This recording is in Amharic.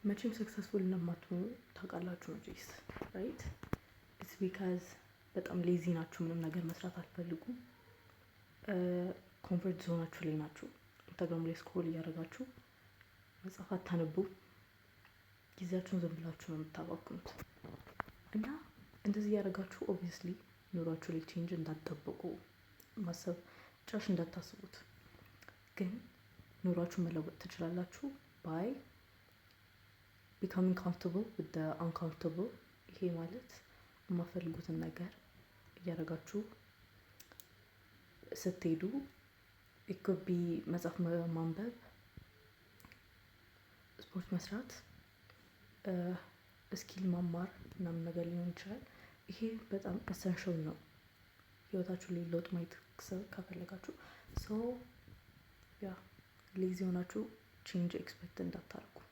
መቼም successful እንደማትሆኑ ታውቃላችሁ መቼስ፣ right? It's because በጣም lazy ናችሁ። ምንም ነገር መስራት አትፈልጉም። Comfort zone ኣችሁ ላይ ናችሁ። ኢንስታግራም ላይ scroll እያደረጋችሁ፣ መጽሐፍ አታነቡ። ጊዜያችሁን ዝም ብላችሁ ነው የምታባክኑት። እና እንደዚህ እያደረጋችሁ obviously ኑሯችሁ ላይ change እንዳትጠብቁ፣ ማሰብ ጭራሽ እንዳታስቡት። ግን ኑሯችሁን መለወጥ ትችላላችሁ by becoming comfortable with the uncomfortable። ይሄ ማለት የማትፈልጉትን ነገር እያደረጋችሁ ስትሄዱ፣ it could be መጽሐፍ ማንበብ፣ ስፖርት መስራት፣ skill መማር ምናምን ነገር ሊሆን ይችላል። ይሄ በጣም essential ነው ህይወታችሁ ላይ ለውጥ ማየት ከፈለጋችሁ። So yeah፣ lazy ሆናችሁ change expect እንዳታደርጉ።